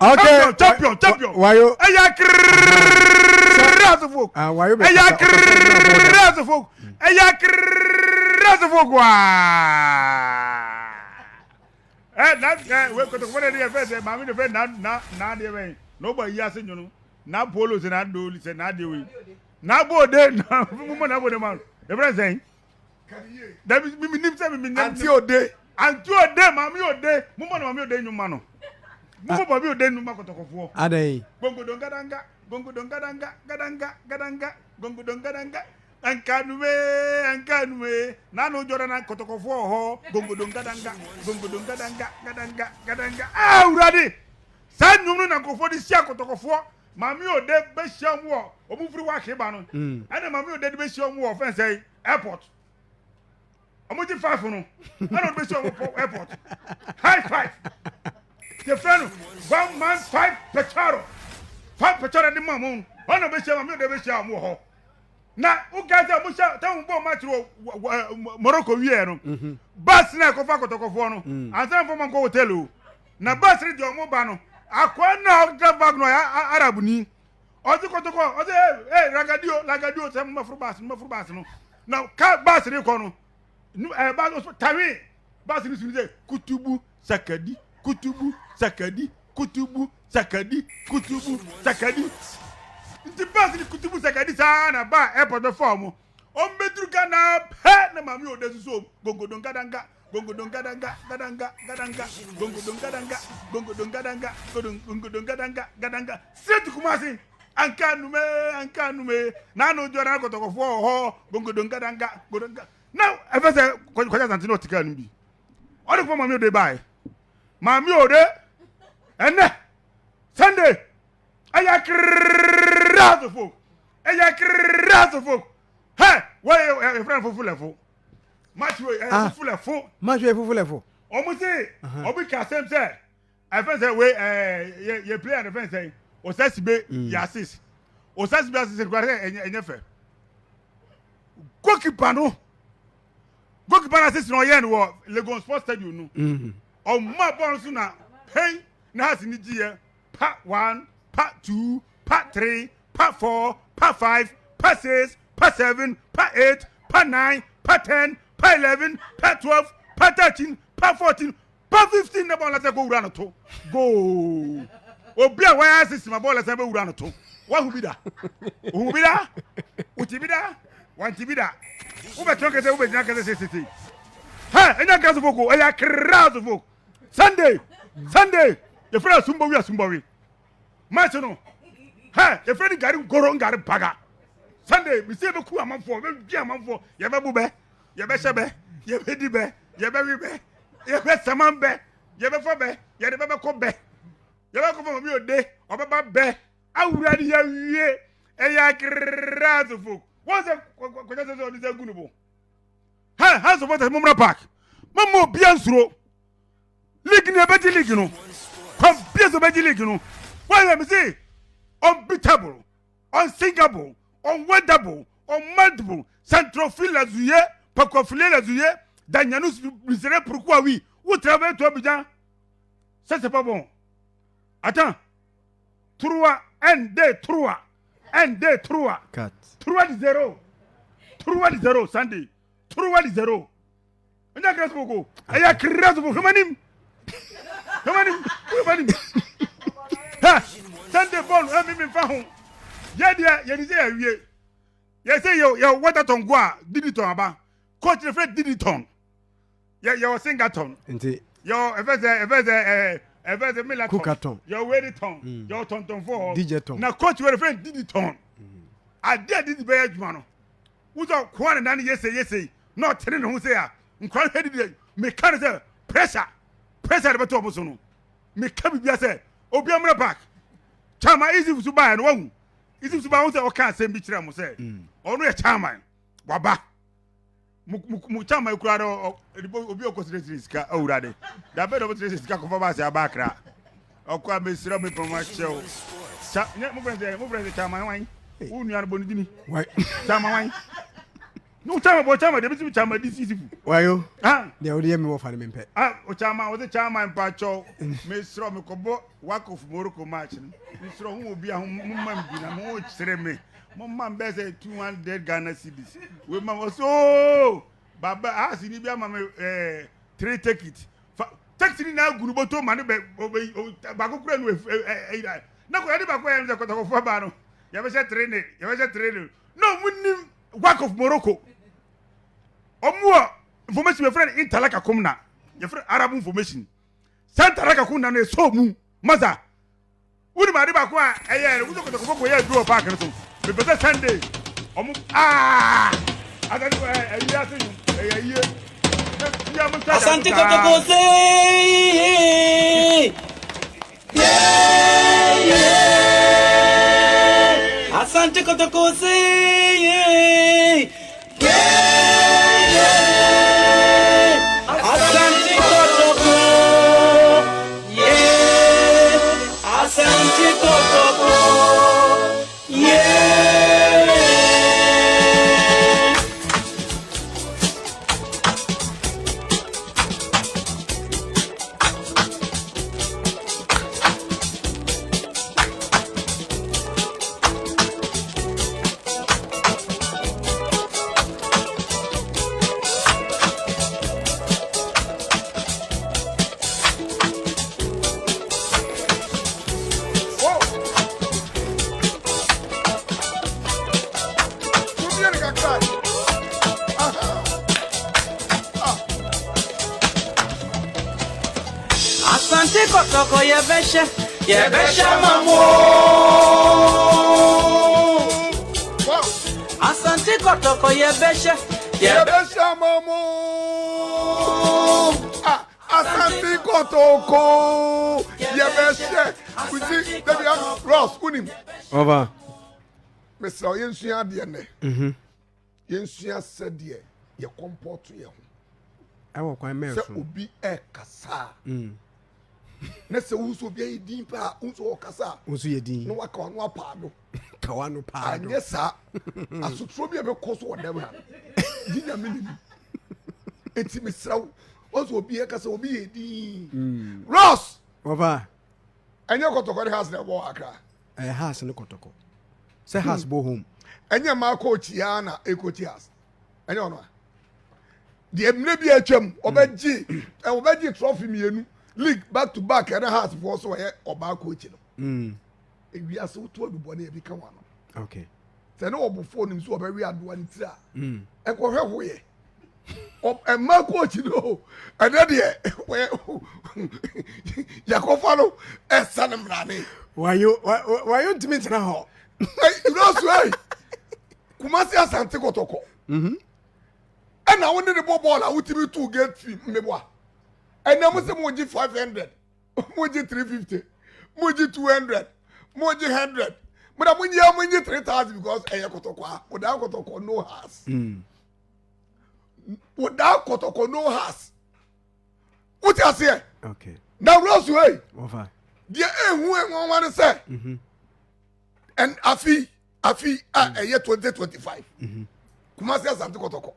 Okay. Champion, champion, champion. Wayo. Ɛyɛ Accra Hearts of Oak. Ah, wayo bɛ Ɛyɛ kasa- Accra Hearts of Oak. Ɛyɛ Accra Hearts of Oak waa. Ɛ na ɛ wei kotokofo de yɛ fɛ sɛ maame de fɛ na na na deɛ bɛn na ɔbɔ yi ase nwono na polo sɛ na do sɛ na deɛ wei na bo de na mo mo na bo de ma no efrɛ sɛn dabi mi mi nim sɛ mi mi nim Auntie Ode. Auntie Ode, maame Ode, mo mo na maame Ode nnwuma no, mo mo maame Ode nnwuma kɔtɔkɔfoɔ. Adan. Gongodon gadanga, gongodon gadanga, gadanga, gadanga, gongodon gadanga. Ankanume, ankanume. Nanu jɔra na kɔtɔkɔfoɔ wɔ hɔ. Gongodon gadanga, gongodon gadanga, gadanga, gadanga. Ah, Awurade! Saa nnwom no na nkurɔfoɔ de hyia kɔtɔkɔfoɔ. Maame Ode bɛhyia mu wɔ ɔmo firi wɔ ba no. Ɛna maame Ode de bɛhyia mu wɔ fɛn sɛ airport. Ɔmo gye five no. Ɛna ɔde bɛhyia mu wɔ airport. High five. Yɛfrɛ no one man five pecharo. Five pecharo de ma mo. Ɔna bɛhyia maame Ode bɛhyia mu wɔ hɔ. Na woka sɛ mo hyɛ tɛn bɔ match wɔ Morocco wie no. Bus na ɛkɔfa kɔtɔkɔfoɔ no. Ansa na fɔ ma nkɔ hotel o. Na bus no deɛ ɔmo ba no. Akɔ na ɔdra bag no ɔyɛ Arab ni. Ɔsi kɔtɔkɔ ɔsi ee ee ragadio ragadio sɛ mo bɛ foro bus no mo bɛ foro bus no. Na ka bus no kɔ no. Nu ɛ bus no tawi bus no sunu sɛ kutubu sakadi, kutubu sakadi, kutubu sakadi, kutubu sakadi. Nti bus ni kutubu sakadi saa na ba airport bɛ fɔ ɔmo. Ɔmo bɛ duru Ghana pɛ na maame Ode soso gongodon gadanga, gongodon gadanga, gadanga, gadanga, gongodon gadanga, gongodon gadanga, gongodon gadanga, gadanga, straight to Kumasi. Anka nume, anka nume, n'anu jɔra kɔtɔkɔfoɔ wɔ hɔ, gongodon gadanga, godonga. Na ɛfɛ sɛ kɔjá sante n'o ti kɛ nu bi ɔde fɔ maame Ode ba ye. Maame Ode, ɛnɛ Sunday, ɛyɛ Accra Folk, ɛyɛ Accra Folk. Hɛ, wɔyɛ ɛfrɛ no fufu lɛfo match wey ɛyɛ Ah. fufu lɛfo. Match yɛ fufu lɛfo. Ɔmo se ɔmo ka asɛm sɛ ɛfɛn sɛ wei ɛɛ yɛ player no fɛn sɛ Osasibe yɛ assist, Osasibe assist kura sɛ ɛnyɛ fɛ. Goalkeeper no, goalkeeper no assist na ɔyɛ no wɔ Legon Sports Stadium no. Ɔmo bɔɔl so na pɛn na ha si ni gyi yɛ pa one, pa two, pa three, pa four, pa five, pa six, pa seven, pa eight, pa nine, pa 10, pa 11, pa 12, pa 13, pa 14, pa 15 na bɔɔl sɛ ko wura no to goal. Obi a wɔyɛ assist ma bɔɔl sɛ bɛ wura no to, wahu bi da, ohu bi da, wuti bi da, wanti bi da. Wobɛtɔn kɛsɛ, wobɛgyina kɛsɛ sesese hɛ. Ɛnyɛ Hearts of Oak, ɛyɛ Accra Hearts of Oak. Sunday, Sunday, yɛfrɛ asumbɔwi, asumbɔwi match no hɛ, yɛfrɛ no gari ngoro ngari baga. Sunday misi yɛbɛku amanfoɔ, yɛbɛdwi amanfoɔ, yɛbɛbu bɛ, yɛbɛhyɛ bɛ, yɛbɛdi bɛ, yɛbɛwi bɛ, yɛbɛsaman bɛ, yɛbɛfa bɛ, yɛde bɛbɛkɔ bɛ, yɛbɛkɔ fɔ obi ode ɔbɛba bɛ awura ni yɛwie. Ɛyɛ Accra Hearts of Oak. Wɔn sɛ kɔjá sɛ ɔde sɛ gu ne bo hɛ. Hearts of Oak mɔmra park mɔmɔ obia nsuro league ni. Ɛbɛgye league no kwan bia sɛ ɔbɛgye league no. Wɔn yɛ mi se unbeatable, unsinkable, unweatherable, unmountable, centrofile lazuye, pakofile lazuye, danyanu misere pourquoi oui vous travaillez toi Abidjan, ça c'est pas bon. Attends, 3 1 2 3 1 2 3. 4. 3 0, 3 0, Sunday, 3 0. Ɛnyɛ kɛrɛ sɔgɔ ko ɛyɛ kɛrɛ sɔgɔ hɛmɛnim hɛmɛnim hɛmɛnim hɛ. Sunday bɔɔl ɛ mi fa ho yɛ deɛ yɛ ni sɛ yɛ wie yɛ sɛ yɛ waterton go a diditon aba. Coach ne fɛ diditon yɛ wɔ singaton. Nti yɛ wɔ ɛfɛ sɛ ɛɛ ɛfɛ sɛ milaton. Kukaton. Yɛ wɔ weriton, yɛ wɔ tɔntɔnfo hɔ. DJ ton. Na coach wɛrɛ fɛ diditon adeɛ a didi bɛyɛ adwuma no wosɔ koa ne nan yese yese na ɔtene ne ho sɛ a nkwa hwɛ didi meka ne sɛ pressure de bɛtɔ ɔmo so no. Meka bibia sɛ obi amuna park. Chairman Easy so baayɛ no, wahu Easy so baayɛ sɛ ɔka asɛm bi kyerɛ mo sɛ ɔno yɛ chairman waba mo chairman kura no obi ɔkɔ siresire sika awura de dabɛ de ɔbɛ siresire sika kɔfa baasi aba Akra ɔkɔ a mesrɛ me pɔn akyɛw cha nyɛ mo fɛn sɛ chairman wan wo nua no bɔ ne dini. Why? Chairman wan. No chama bo chama de bi chama di sisi fu. Wayo. Ah. Deɛ wode yɛ me wɔfa no mempɛ. Ah, o chama o de chama mpacho. Me sro me kobo wak of Morocco match no. Me sro ho obi a ho mo ma bi na mo kyerɛ me. Mo ma be sɛ 200 Ghana cedis. We ma o so baba ah si ni bi ama me eh three ticket. Fa taxi ni na agu no boto ma no bɛ baako kura no eh eh na ko yɛde baako yɛ sɛ kɔtɔkɔfoɔ ba no. Yɛbɛhyɛ 3 ne yɛbɛhyɛ 3 ne. Na ɔmo nim Work of Morocco. Ɔmo wɔ information yɛfrɛ no Intalaka Kumna. Yɛfrɛ Arab information. Saa Intalaka Kumna no ɛsɔ mu. Masa. Wonim ade baako a ɛyɛ no wosɛ kɔtɔkɔfɔ kɔyɛ aduro wɔ park no so. Mepɛ sɛ Sunday ɔmo aa asante kɔ ɛyɛ ayi ase nwom ɛyɛ ayie. Bia mo nsa Asante Kotoko say yeah yeah Asante Kotoko say yeah yeah Asante Kotoko yeah Asante Kotoko yeah. Asante Kotoko yɛbɛhyɛ yɛbɛhyɛ mamo. Asante Kotoko yɛbɛhyɛ yɛbɛhyɛ mamo. Ah, Asante Kotoko yɛbɛhyɛ. Kusi dabi Ross unim. Ɔba. Mesrɛ wo yɛnsua adeɛ nnɛ. Mhm. Yɛnsua sɛdeɛ yɛ kɔmpɔto yɛ ho. Ɛwɔ kwan mɛn so. Sɛ obi ɛkasa a. Mm. Na sɛ wohu sɛ obi ayɛ din paa wohu sɛ ɔkasa a. Wo nso yɛ din. Na waka wano apaado. Ka wano paado. Anyɛ saa asotoro bi a ɛbɛkɔ so wɔ dɛm ha no gye nyame nim. Eti mesrɛ wo wɔn sɛ obi ɛkasa obi yɛ din. Mm. Ross. Wɔfa. Ɛnyɛ kɔtɔkɔ ne house na ɛbɔ wɔ Accra. Ɛyɛ house ne kɔtɔkɔ. Sɛ house bɔ home. Ɛnyɛ mmaa coach ya na ɛkɔti house. Ɛnyɛ ɔno a. Deɛ mmerɛ bi atwam ɔbɛgye ɔbɛgye trophy mmienu league back to back ɛna house foɔ so ɔyɛ ɔbaa coach no. Ewiase woto adubɔne ebi ka wɔn ano. Okay. Sɛ ne ɔbɔfoɔ nim so ɔbɛwe adoa ne tiri a. Ɛkɔhwɛ ho yɛ. Ɛma coach no ɛnɛ deɛ yɛkɔfa no ɛsa no mmerane. Wayo wayo ntumi ntena hɔ. Rose ei Kumasi Asante Kɔtɔkɔ. Ɛna wo ne ne bɔ bɔɔl a wotumi tu gate fee mmeboa. Ɛnɛ mo sɛ mo gye 500 mo gye 350 mo gye 200 mo gye 100 mo da mo nye mo nye 3000 because ɛyɛ kɔtɔkɔ a mo da kɔtɔkɔ no has. Mm. Without kɔtɔkɔ no has. Wote aseɛ? Okay. Na Rose ei. Deɛ ehu enwanwa ne sɛ. Mm-hmm. And afi afi a mm. ɛyɛ 2025. Mm-hmm. Kumasi Asante Kɔtɔkɔ.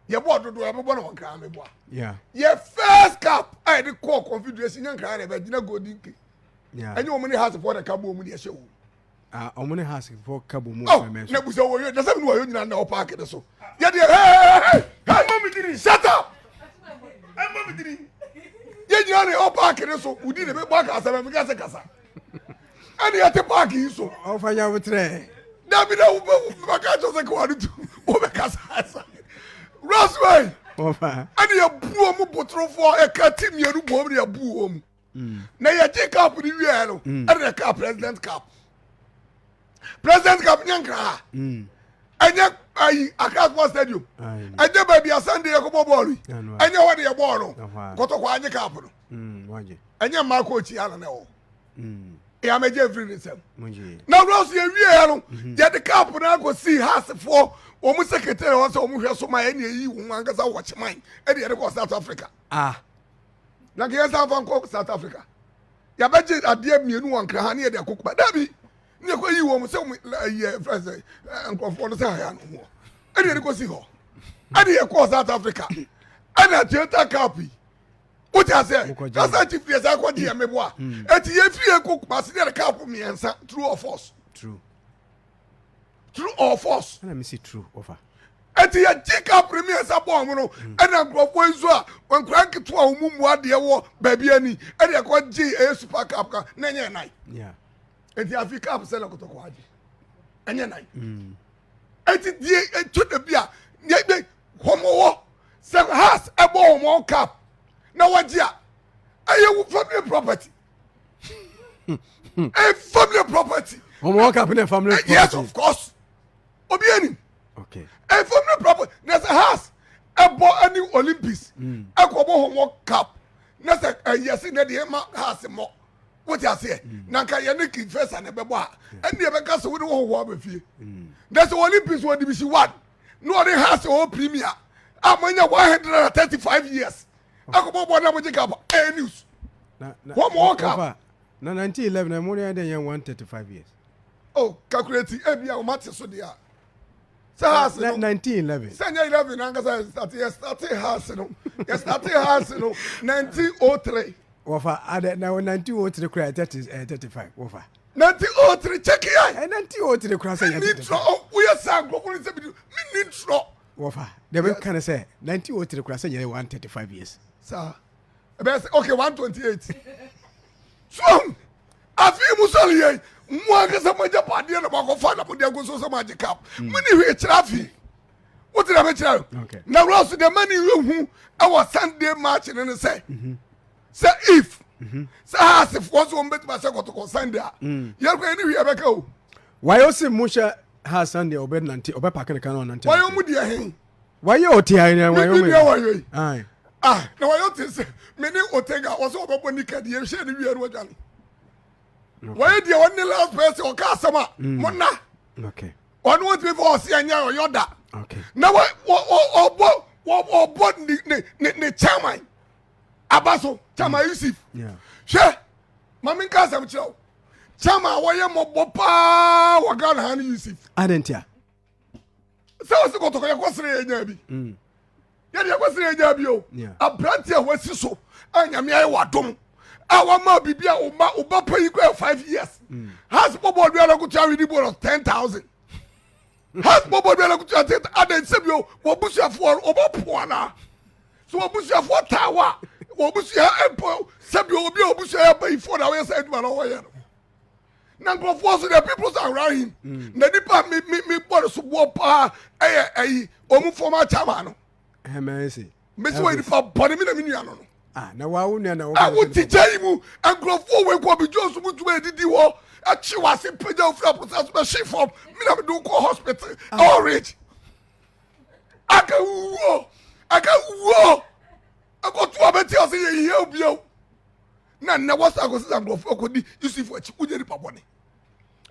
Yɛ bɔ dodo yɛ bɔ na wɔn kran mi bɔ a. Yɛ first cup a yɛde kɔɔ confederation yɛn kran yɛ bɛ gyina golden key. Ɛnyɛ wɔn ne house fɔ na ka bɔ wɔn ni ɛhyɛ wɔn. Ah, ɔmo ne house fɔ ka bɔ mu wɔ fɛmɛ so. Na busa wɔ yɛ na sɛ mi ni wɔ yɛ nyinaa na ɔ paaki ne so. Yɛ deɛ hɛhɛhɛ ɛmɔ mi diri shut up. Ɛmɔ mi diri. Yɛ nyinaa na ɔ paaki ne so wudi ne bɛ bɔ aka asɛm ɛmi kasa kasa. Ɛni yɛ te paaki yi so. Ɔfa nya wotrɛ. Dabi na wo bɛ wo bɛ ka kyerɛ sɛ kawa ne tu wo bɛ kasa ɛsa. Roswell. Ɔfa. Ɛni yɛ bu ɔmo botorofoɔ ɛka ti mmienu bɔ ɔmo ni yɛ bu ɔmo. Na yɛgye cup no wieɛ no ɛna yɛkaa president cup president cup nyɛ nkra ha ɛnyɛ ayi Accra Sports Stadium ɛnyɛ baabi a Sunday yɛkɔbɔ bɔɔl yi ɛnyɛ hɔ de yɛ bɔɔl no kɔtɔkɔ anye cup no ɛnyɛ mmaa coach yi ana na ɛwɔ yɛ amagye mfiri ne nsam na wura so yɛwieɛ no yɛde cup no akɔsii hasefoɔ wɔn secretary hɔ sɛ wɔn hwɛ so ma ɛne ɛyi wɔn ankasa wɔ kyeman ɛne yɛde kɔ South Africa. Ah. Na nka yɛnsan fa nkɔ South Africa. Yɛabɛgye adeɛ mmienu wɔ Nkran ha ne yɛde akɔ Kuba. Dabi! Ne yɛkɔ yi wɔn sɛ wɔn ɛyɛ fɛn sɛ nkurɔfoɔ no sɛ ha yɛ ano wɔ. Ɛna yɛde kɔsi hɔ. Ɛna yɛkɔɔ South Africa. Ɛna Toyota Cup yi. Wote aseɛ? Kasa chief deɛ saa kɔgye yɛ meboa. Eti yɛfiri yɛn kɔ Kumasi ne yɛde cup mmiɛnsa true or false? True. True or false? Ɛna mesi true ɔfa. Eti yɛgye cup no mmiɛnsa bɔɔ mo no ɛna nkurɔfoɔ yi nso a nkwadaa nketewa a wɔn mu adeɛ wɔ baabi ani ɛna yɛkɔgye ɛyɛ super cup ka na ɛnyɛ nan. Yeah. Eti afi cup sɛ na kɔtɔkɔ agye ɛnyɛ nan. Eti die etu da bi a yɛ yɛ wɔn wɔ sɛ house ɛbɔ wɔn cup na wɔgye a ɛyɛ wo family property. Ɛyɛ family property. Wɔn wɔ cup ne family property. Yes of course. Obi anim. Okay. Ɛyɛ family property na sɛ house ɛbɔ ɛne Olympics ɛkɔ bɔ wɔn cup na sɛ ɛyɛ si na deɛ ɛma house mɔ. Wote aseɛ na nka yɛne King Faisal na ɛbɛbɔ a ɛne ɛbɛka sɛ wode wɔhohoa aba fie na sɛ Olympics wɔ division 1 na ɔde house wɔ premier a moanya 135 years akɔbɔ bɔ na mogye cup ɛyɛ news wɔn wɔ cup na 1911 na mo ne yɛ 135 years. Oh, calculate ebi a wɔn ate so deɛ a sɛ house no 1911 sɛ nyɛ 11 ankasa yɛ start yɛ start house no yɛ start house no 1903. Wɔfa adɛ na 1903 kura 30 35 wɔfa. 1903 check yɛ. 1903 kura sɛ yɛ 35. Mi ntorɔ woyɛ saa nkurɔfoɔ no sɛ bi mi ni ntorɔ. Wɔfa deɛ bɛ kan sɛ 1903 kura sɛ yɛ 135 years. Saa ɛbɛyɛ sɛ okay 128 so afi mu sɔli yɛ mu ankasa mo agya padeɛ na mo akɔfa na mo de agu so sɛ mo agye cap mo ni hwee kyerɛ afi wote na bɛkyerɛ no na wura so deɛ mani hu ɛwɔ Sunday match no ne sɛ sɛ if sɛ haasefoɔ so wɔn bɛtumi ahyɛ kɔtɔkɔ Sunday a yɛkɔ yɛne hwee ɛbɛka o. Wayɛ ɔsi mu hyɛ ha Sunday ɔbɛ nante ɔbɛ paaki ne kan na ɔnante. Wayɛ ɔmu deɛ he. Wayɛ ɔte ayɛ na wayɛ ɔmu. Mi deɛ wayɛ yi. Ah na wayɛ ɔte sɛ me ne Otega wɔsɛ ɔbɛbɔ nika deɛ hyɛ ne wie no wadwane. Wayɛ deɛ ɔne last person ɔka asɛm a mo na. Ɔno wɔntumi fɔ ɔsi ɛnyɛ ɔyɔ da. Na wɔ ɔbɔ ɔbɔ ne ne ne chairman aba so chairman Yusuf. Hwɛ maame nka asɛm kyerɛ wo chairman a wɔyɛ mmɔbɔ paa wɔ Ghana ha ne Yusuf. Adantia. Sɛ wɔsi kɔtɔkɔ yɛ kɔsere yɛ nya bi. Yɛde yɛ kɔsere yɛ nya bi o. Aberante a wɔasi so a nyame ayɛ wadom a wama biribi a ɔma ɔba pa yi kɔ yɛ 5 years. House bɔ bɔɔl bi a ɔkɔtua awidi bonus 10,000. House bɔ bɔɔl bi a ɔkɔtua 10,000 adan sɛ bi o wɔbusuafoɔ ɔbɔ po ana so wɔbusuafoɔ taa wa wɔbusua mpo sɛbi obi a wɔbusua yɛ abayifoɔ na wɔyɛ sɛ adwuma na wɔyɛ no na nkurɔfoɔ so the people around him na nipa mi mi mi bɔ ne so boɔ paa ɛyɛ ɛyi ɔmu former chairman no. Ɛmɛnsi. Mbesi wɔ nipa bɔne mi na mi nua no no. Ah na wa wo nua na wo. A wo ti gya yi mu nkurɔfoɔ wɔ ekɔ bi Jones mu tuma edidi hɔ ɛkyi wɔ ase pagya ofiri apɔsa so bɛhye fam mi na mi de kɔ hospital ɛwɔ rich. Aka wuo aka wuo ɛkɔto abɛti ɔsɛ yɛ yie obiawo na nnɛ wɔsa akɔsi sa nkurɔfoɔ akɔdi Yusuf akyi wonyɛ nipa bɔne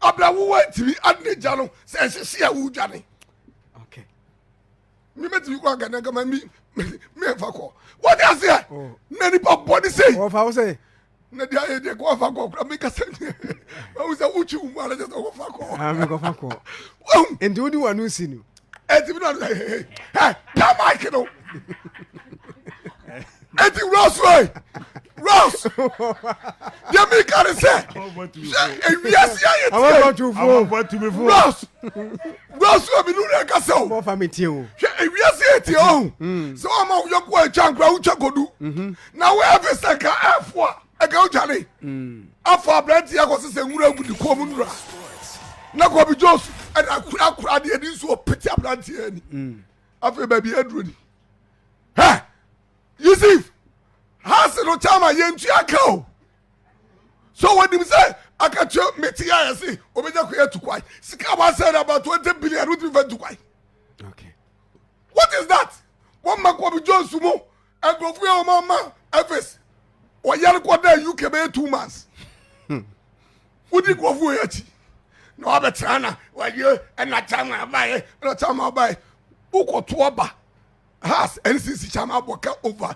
abira wowɔ ntumi ade gya no sɛ ɛhyehye a wodwane mi mɛtumi kɔ anka nanka ma mi mɛmfa kɔ wɔde aseɛ na nipa bɔne sei wɔfa wo sɛ na deɛ ayɛ deɛ kɔ ɔfa kɔ kora meka sɛ wahu sɛ wotwi wo mu ara kyɛ sɛ wɔfa kɔ mekɔfa kɔ nti wode wano si no ɛnti mi na ɛ ɛ da mic no ɛnti Ross ɛ Ross deɛ mi ka ne sɛ sɛ ewiase ayɛ tie Ross Ross ɛ mi nu na ɛka sɛ o hwɛ ewiase ayɛ tie ɔho sɛ wɔn a wɔyɛ ko atwa nkura wotwa kodu na wɔyɛ fi sɛ nka ɛfo a ɛka wotwa ne afa aberanteɛ akɔ sɛ nwura gu ne kɔn mu nura na kɔbi jos ɛna akura akura deɛ ne nsuo pete aberanteɛ ani afei baabi aduro ni hɛ Yusuf house no kyama yɛntua ka o so wɔnim sɛ akatua mete a yɛse obɛnya kɔ yɛtu kwae sika wasɛ no about 20 billion wotumi fa ntu kwae. What is that? Wɔn ma kɔbi Jones mu nkurɔfoɔ yɛ wɔn ama Elvis ɔyare kɔ da UK bɛyɛ 2 months wodi nkurɔfoɔ yɛ akyi na wabɛtena na wɔyɛ ɛna chairman abayɛ ɛna chairman abayɛ wokɔto aba has NCC chairman abɔ ka over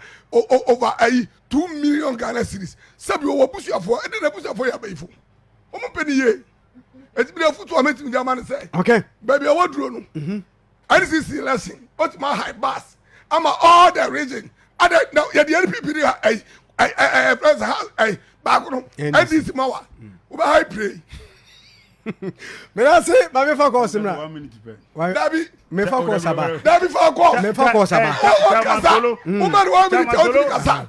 ayi 2 million Ghana cedis sɛbi ɔwɔ busuafoɔ ɛde na busuafoɔ yɛ abayifo wɔn pɛ ne yie eti bi na afutu a mɛtumi de ama ne sɛ baabi a waduro no. NCC election otumi ahire bus ama all the region ada na yɛde NPP ne ɛyi ɛyi ɛyi ɛfɛn sɛ ha ɛyi baako no NDC ma wa wobɛ hire plane. Meda se ma mefa kɔɔ se mmra. Dabi. Mefa kɔɔ saba. Dabi fa kɔ. Mefa kɔɔ saba. Ɔwɔ kasa. Woma no 1 minute ɔtumi kasa.